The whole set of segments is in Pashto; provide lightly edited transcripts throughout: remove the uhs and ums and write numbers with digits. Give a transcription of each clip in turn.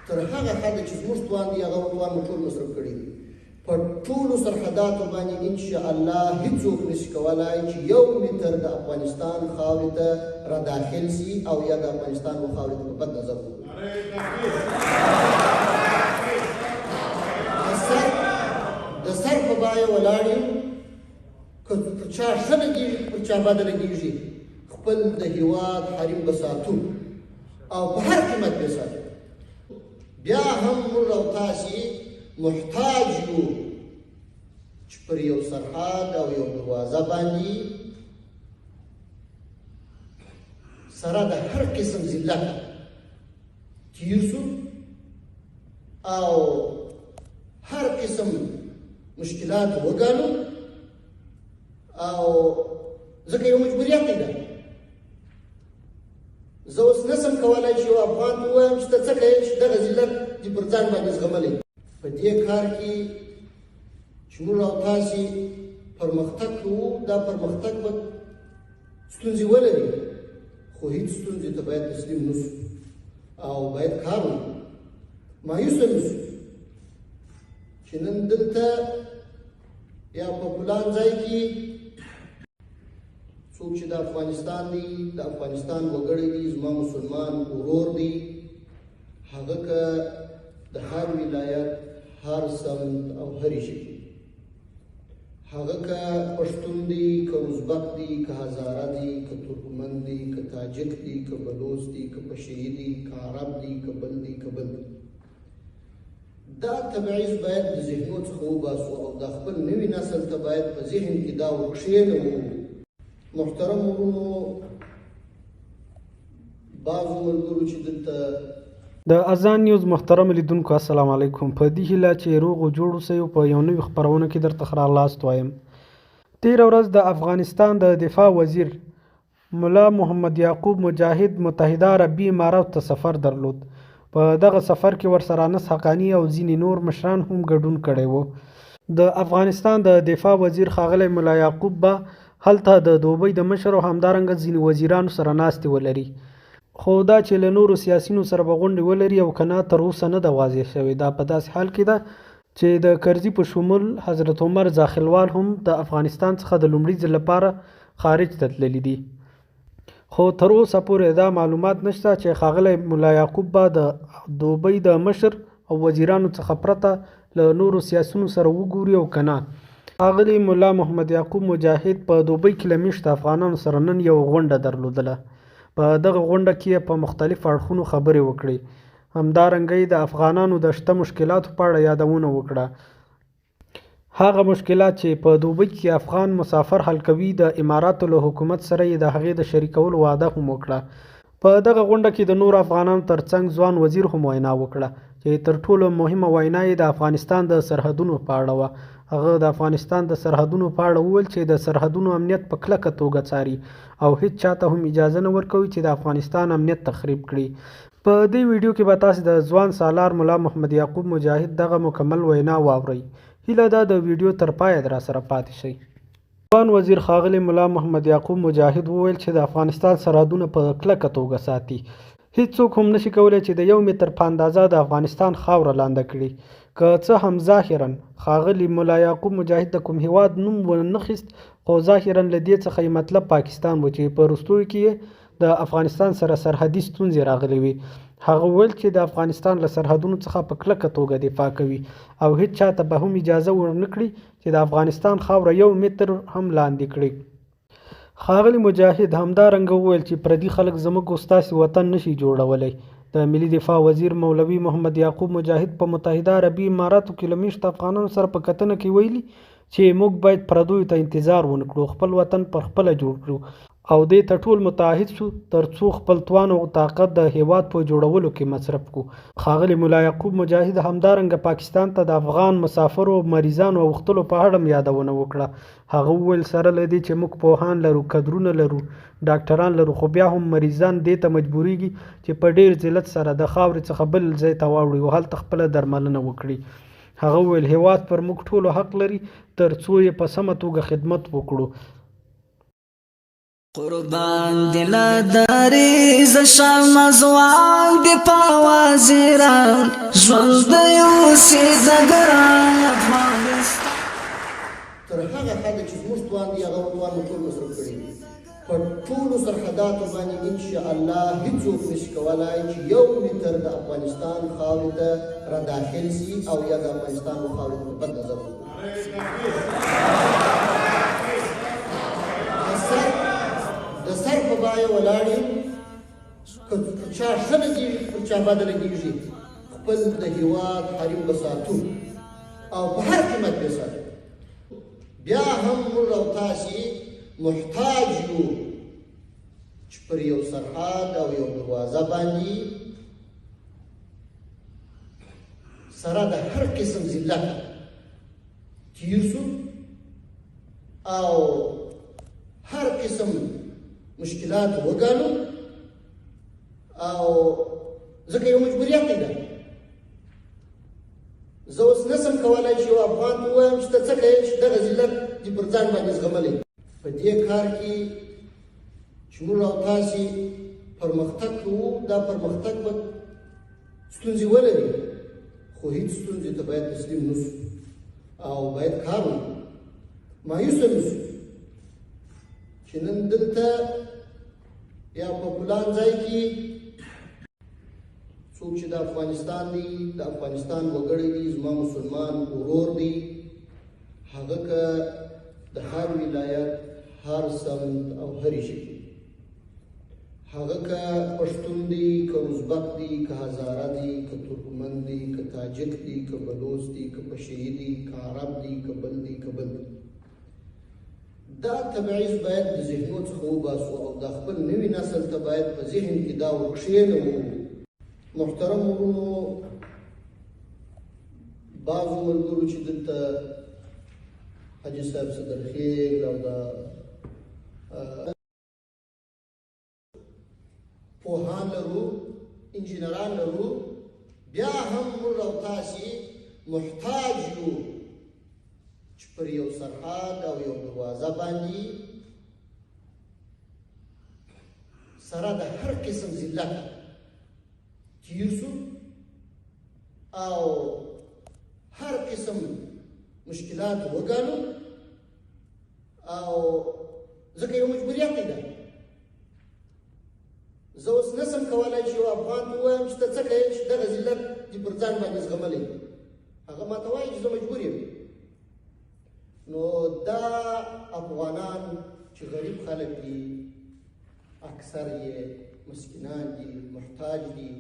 تر هغه حده چې زموږ توان دی هغه توان مو ټول مصرف کړی دی. په ټولو سرحداتو باندې ان شاء الله هیڅوک نشي کولای چې یو متر د افغانستان خاورې ته را داخل سي او یا د افغانستان و خاورې ته په بد نظر وګوري. د سر په بیه ولاړ یو، که پر چا ښه لګېږي پر چا بده لګېږي، خپل د هیواد حریم به ساتو او په هر قیمت به ساتو. بیا هم موږ او تاسې محتاج یو چې پر یو سرحد او یو دروازه باندې سره د هر قسم ذلت تیر سو او هر قسم مشکلات وګالو، او ځکه یو مجبوریت دی. ده زه اوس نسم کولای چې یو افغان ته ووایم چې ته څه کوې چې دغه ذلت دې پر ځان باندې زغملی. په دې کار کې چې موږ او تاسې پرمختګ کوو، دا پرمختګ به ستونزې ولري، خو هیڅ ستونزې ته باید تسلیم نه سو او باید کار وکړو، مایوسه نه سو چې نن دلته یا په فلان ځای کې څوک چې د افغانستان دی، د افغانستان وګړی دی، زما مسلمان ورور دی، هغه که د هر ولایت، هر سمت او هرې ژبې، هغه که پښتون دی، که ازبک دی، که هزاره دی، که ترکمن دی، که تاجک دی، که بلوڅ دی، که پشهيي دی، که عرب دی، که بل دی، که بل دی، دا تبعیض باید د ذهنو څخه وباسو او د خپل نوي نسل ته باید په ذهن کې دا ورکښېنوو. محترم ورونو، بعضو ملګرو چې دلته د اذان نیوز محترم لیدونکو، السلام علیکم. په دې هیله چې روغ او جوړ اوسئ او په یو نوي خپرونه کې درته ښه راغلاست وایم. تېره ورځ د افغانستان د دفاع وزیر ملا محمد یعقوب مجاهد متحده عربي اماراتو ته سفر درلود. په دغه سفر کې ورسره انس حقاني او ځینې نور مشران هم ګډون کړی وو. د افغانستان د دفاع وزیر ښاغلی ملا یعقوب به هلته د دوبۍ د مشر او همدارنګه ځینې وزیرانو سره ناستې ولري. خو دا چې له نورو سیاسیونو سره به غونډې ولري او که نه، تر اوسه نه ده واضح شوې. دا په داسې حال کې ده چې د کرزي په شمول حضرت عمر زاخیلوال هم د افغانستان څخه د لومړي ځل لپاره خارج ته تللي دي. خو تر اوسه پورې دا معلومات نشته چې ښاغلی ملا یعقوب به د دوبۍ د مشر او وزیرانو څخه پرته له نورو سیاسیونو سره وګوري او که نه. ښاغلي ملا محمد یعقوب مجاهد په دوبۍ کې له میشتو افغانانو سره نن یوه غونډه درلودله. په دغه غونډه کې یې په مختلفو اړخونو خبرې وکړې. همدارنګه یې د افغانانو د شته مشکلاتو په اړه یادونه وکړه. هغه مشکلات چې په دوبۍ کې افغان مسافر حل کوي، د اماراتو له حکومت سره یې د هغې د شریکولو وعده هم وکړه. په دغه غونډه کې د نورو افغانانو تر څنګ ځوان وزیر هم وینا وکړه چې تر ټولو مهمه وینا یې د افغانستان د سرحدونو په اړه وه. هغه د افغانستان د سرحدونو په اړه وویل چې د سرحدونو امنیت په کلکه توګه څاري او هیڅ چاته هم اجازه نه ورکوي چې د افغانستان امنیت تخریب کړي. په دې ویډیو کې به تاسې د ځوان سالار ملا محمد یعقوب مجاهد دغه مکمل وینا واورئ. هیله ده د ویډیو تر پایه راسره پاتې شئ. ځوان وزیر ښاغلي ملا محمد یعقوب مجاهد وویل چې د افغانستان سرحدونه په کلکه توګه ساتي. هیڅوک هم نشي کولی چې د یو متر په اندازه د افغانستان خاوره لانده کړي. که څه هم ظاهراً ښاغلي ملا یعقوب مجاهد د کوم هیواد نوم ونخیست، خو ظاهراً له دې څخه یې مطلب پاکستان و چې په وروستیو کې یې د افغانستان سره سرحدي ستونزې راغلې وې. هغه وویل چې د افغانستان له سرحدونو څخه په کلکه توګه دفاع کوي او هیڅ چا ته به هم اجازه ورنکړي چې د افغانستان خاوره یو متر هم لاندې کړي. ښاغلي مجاهد همدارنګه وویل چې پردي خلک زموږ او ستاسې وطن نشي جوړولی. د ملي دفاع وزیر مولوي محمد یعقوب مجاهد په متحده عربي اماراتو کې له میشتو افغانانو سره په کتنه کې ویلي چې موږ باید پردیو ته انتظار ونکړو، خپل وطن پر خپله جوړ کړو او دې ته ټول متعهد شو تر څو خپل توان او طاقت د هېواد په جوړولو کې مصرف کړو. ښاغلي ملا یعقوب مجاهد همدارنګه پاکستان ته د افغان مسافرو او مریضانو اوښتلو په اړه هم یادونه وکړه. هغه وویل، سره له دې چې موږ پوهان لرو، کدرونه لرو، ډاکټران لرو، خو بیا هم مریضان دې ته مجبورېږي چې په ډېر ذلت سره د خاورې څخه بل ځای ته واوړي او هلته خپله درملنه وکړي. هغه وویل، هېواد پر موږ ټولو حق لري تر څو یې په سمه توګه خدمت وکړو. قربان دی له دریځ شم ځوان دی په وزیران ژوندی اوسې د ګران افغانستان. تر هغه حده چې زموږ توان دی هغه توان مو ټول مصرف کړی وي. په ټولو سرحداتو باندې ان شاء الله هیڅوک نشي کولای چې یو متر د افغانستان خاورې ته را داخل سي او یا د افغانستان و خاورې ته په بد نظر وګوري. د سر په بایه ولاړ یم، که پر چا ښه لګېږي پر چا بده لګېږي، خپل د هیواد حریم به ساتو او په هر قیمت به ساتو. بیا هم موږ او تاسې محتاج یو چې پر یو سرحد او یو دروازه باندې سره د هر قسم ذلت تیر سو او هر قسم مشکلات وګالو، او ځکه یو مجبوریت دی. ده زه اوس نسم کولای چې یو افغان ته ووایم چې ته څه کوې چې دغه ذلت دې پر ځان باندې زغملی. په دې کار کې چې موږ او تاسې پرمختګ کوو، دا پرمختګ به ستونزې ولري، خو هیڅ ستونزې ته باید تسلیم نه سو او باید کار وکړو، مایوسه نه سو چې نن دلته یا په فلان ځای کې څوک چې د افغانستان دی، د افغانستان وګړی دی، زما مسلمان ورور دی، هغه که د هر ولایت، هر سمت او هرې ژبې، هغه که پښتون دی، که ازبک دی، که هزاره دی، که ترکمن دی، که تاجک دی، که بلوڅ دی، که پشهيي دی، که عرب دی، که بل دی، که بل دی، دا تبعیض باید د ذهنو څخه وباسو او د خپل نوي نسل ته باید په ذهن کې دا ورکښېنوو. محترم ورونو، بعضو ملګرو چې دلته حاجي صاحب صدرخېل او د پوهان لرو، انجینران لرو، بیا هم موږ او تاسې محتاج یو چې پر یو سرحد او یو دروازه باندې سره د هر قسم ذلت تیر سو او هر قسم مشکلات وګالو، او ځکه یو مجبوریت دی. ده زه اوس نسم کولای چې یو افغان ته ووایم چې ته څه کوې چې دغه ذلت دې پر ځان باندې زغملی، هغه ما ته وایي چې زه مجبور یم. نو دا افغانان چې غریب خلک دي، اکثر یې مسکینان دي، محتاج دي،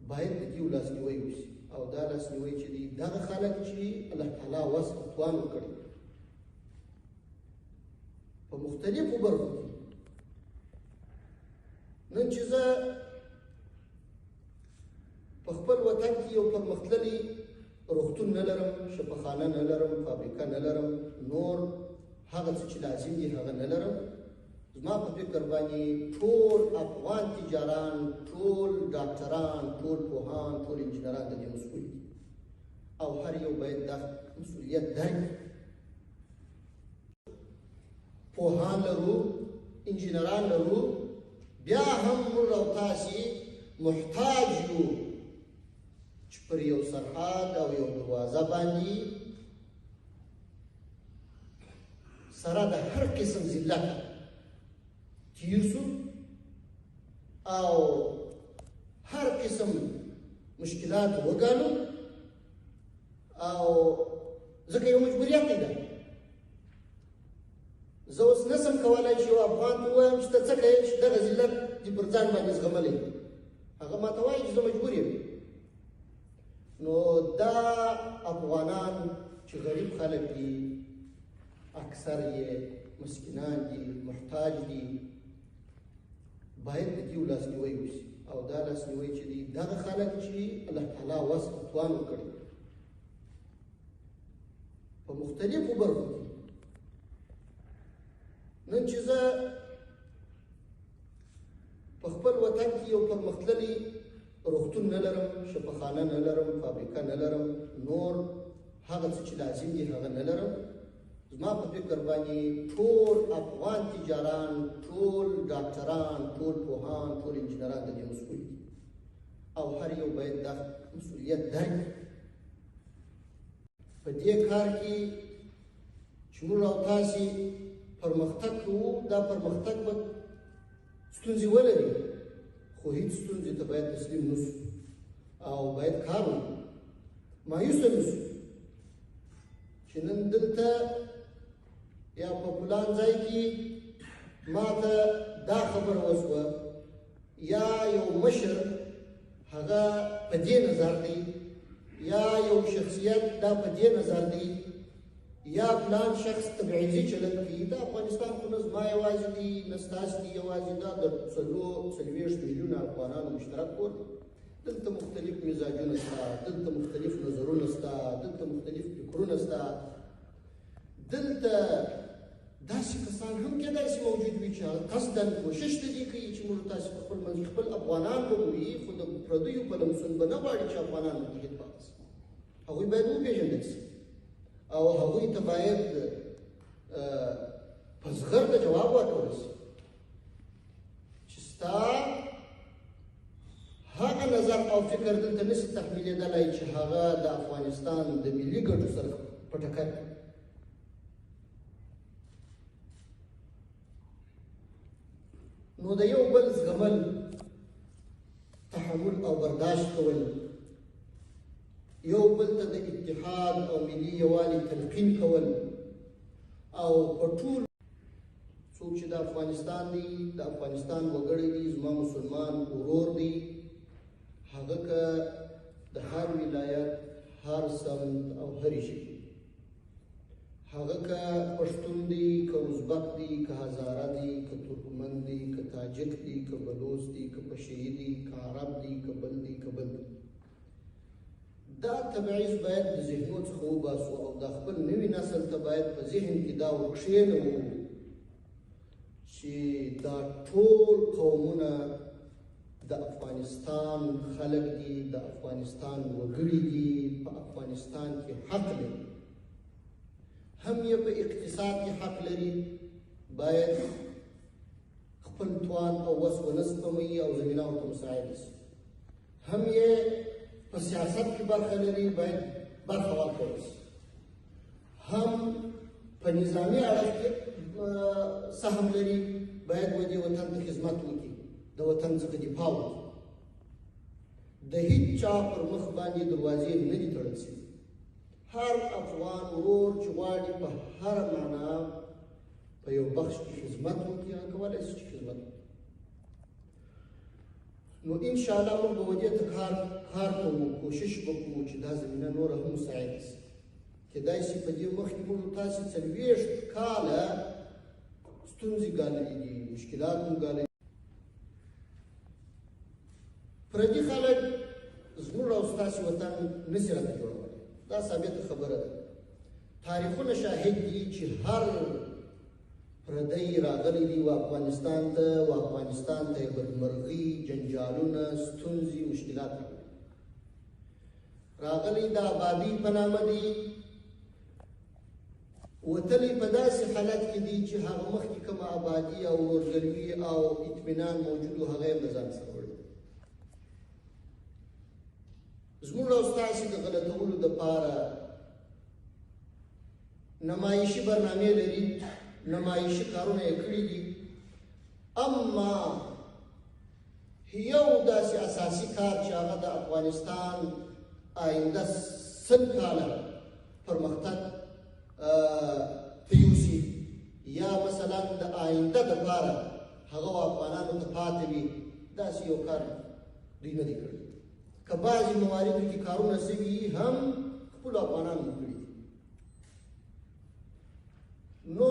باید د دې لاسنیوی وشي. او دا لاسنیوی چې دی دغه خلک چې الله تعالی وس او توان ورکړي په مختلفو برخو کې. نن چې زه په خپل وطن کې یو پرمختللی روغتون نه لرم، شفاخانه نه لرم، فابریکه نه لرم، نور هغه څه چې لازم دي هغه نه لرم، زما په فکر باندې ټول افغان تجاران، ټول ډاکټران، ټول پوهان، ټول انجینران د دې مسؤل دي او هر یو باید دا مسؤلیت درک کړي. پوهان لرو، انجینران لرو، بیا هم موږ او تاسې محتاج یو چې پر یو سرحد او یو دروازه باندې سره د هر قسم ذلت تیر سو او هر قسم مشکلات وګالو، او ځکه یو مجبوریت دی. ده زه اوس نسم کولای چې یو افغان ته ووایم چې ته څه کوې چې دغه ذلت دې پر ځان باندې زغملی، هغه ما ته وایي چې زه مجبور یم. نو دا افغانان چې غریب خلک دي، اکثر یې مسکینان دي، محتاج دي، باید د دې لاسنیوی وشي. او دا لاسنیوی چې دی دغه خلک چې الله تعالی وس او توان ورکړي په مختلفو برخو کې. نن چې زه په خپل وطن کې یو پرمختللی روغتون نه لرم، شفاخانه نه لرم، فابریکه نه لرم، نور هغه څه چې لازم دي هغه نه لرم، زما په فکر باندې ټول افغان تجاران، ټول ډاکټران، ټول پوهان، ټول انجینران د دې مسؤل دي او هر یو باید دا مسؤلیت درک کړي. په دې کار کې چې موږ او تاسې پرمختګ کوو، دا پرمختګ به ستونزې ولري، خو هیڅ ستونزې ته باید تسلیم نه شو او باید کار وکړو، مایوسه نه شو چې نن دلته یا په فلان ځای کې ما ته دا خبره وشوه یا یو مشر هغه په دې نظر دی یا یو شخصیت دا په دې نظر دی یا فلان شخص تبعیضي چلند کوي. دا افغانستان خو نه زما یوازې دی، نه ستاسې دی یوازې، دا د 44 میلیونه افغانانو مشترک کور دی. دلته مختلف مزاجونه شته، دلته مختلف نظرونه شته، دلته مختلف فکرونه شته، دلته داسې کسان هم کېدای شي موجود وي چې هغه قصداً کوشش د دې کوي چې موږ تاسې په خپل منځ کې خپل افغانان به وي، خو د پردیو په لمسون به نه غواړي چې افغانان متحد پاتې شي. هغوی باید وپېژندل شي او هغوی ته باید په زغرده جواب ورکول شي چې ستا هغه نظر او فکر دلته نه شي تحمیلېدلی چې هغه د افغانستان د ملي ګټو سره په ټکر کې. نو د یو بل زغمل، تحمل او برداشت کول، یو بل ته د اتحاد او ملي یووالي تلقین کول او په ټول څوک چې د افغانستان دی، د افغانستان وګړی دی، زما مسلمان ورور دی، هغه که د هر ولایت، هر سمت او هرې ژبې، هغه که پښتون دی، که ازبک دی، که هزاره دی، که ترکمن دی، که تاجک دی، که بلوڅ دی، که پشهيي دی، که عرب دی، که بل دی، که بل دی، دا تبعیض باید د ذهنو څخه وباسو او د خپل نوي نسل ته باید په ذهن کې دا ورکښېنوو چې دا ټول قومونه د افغانستان خلک دي، د افغانستان وګړي دي، په افغانستان کې حق لري، هم یې په اقتصاد کې حق لري، باید خپل توان او وس ونه سپموي او زمینه ورته مساعده شي، هم یې په سیاست کې برخه لري، باید برخه ورکول شي، هم په نظامي اړخ کې سهم لري، باید و دې وطن ته خدمت وکړي، د وطن څخه دفاع وکړي. د هیڅ چا پر مخ باندې دروازې نه دي تړل شوي. هر افغان ورور چې غواړي په هره معنا په یو بخش کې خدمت وکړي، هغه کولی شي چې خدمت وکړي. نو انشاءالله موږ به ودې ته کار کوو، کوشش به کوو چې دا زمینه نوره هم مساعده شي. کېدای شي په دې مخکې موږ تاسې 40 کاله ستونزې ګاللې دي، مشکلات مو ګاللي. پردي خلک زموږ او ستاسې وطن نه شي راته جوړولی، دا ثابته خبره ده. تاریخونه شاهد دي چې هر پردی راغلی دی و افغانستان ته، و افغانستان ته یې بدمرغي، جنجالونه، ستونزې، مشکلات راوړي. راغلی د آبادۍ په نامه دی، وتلی په داسې حالت کې دی چې هغه مخکې کومه آبادي او ورورګلوي او اطمینان موجود و، هغه یې هم له ځان سره وړي. زموږ او ستاسې د غلطولو دپاره نمایشي برنامې لري، نمایشي کارونه یې کړي دي، اما یو داسې اساسي کار چې هغه د افغانستان آینده 100 کاله پرمختګ ته یوسي، یا مثلا د آینده دپاره هغه افغانانو ته پاتې وي، داسې یو کار دوی نه دی کړی. که بعضې مواردو کې کارونه سوي هم خپلو افغانانو کړي دي. نو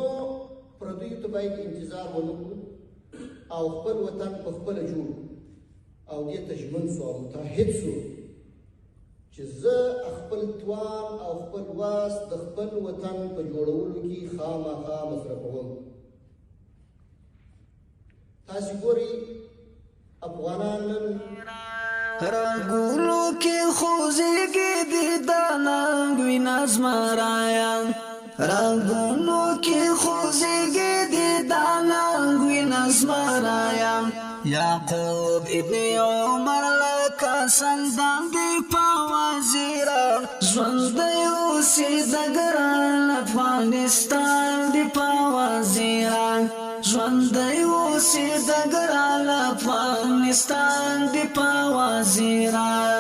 پردیو ته باید انتظار ونه کړو او خپل وطن په خپله جوړ او دې ته ژمن سو او متعهد سو چې زه خپل توان او خپل واس د خپل وطن په جوړولو کې خامخا مصرفوم. تاسې ګورئ افغانان نن رګونو کې خوځېږي دي دا ننګ وي نظم رایا، رګونو یعقوب ابن عمر لکه سندان دی په وزیران، ژوندی اوسې د ګران افغانستان دی په وزیران، ژوندی اوسې د ګران افغانستان دی په وزیران.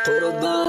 قربان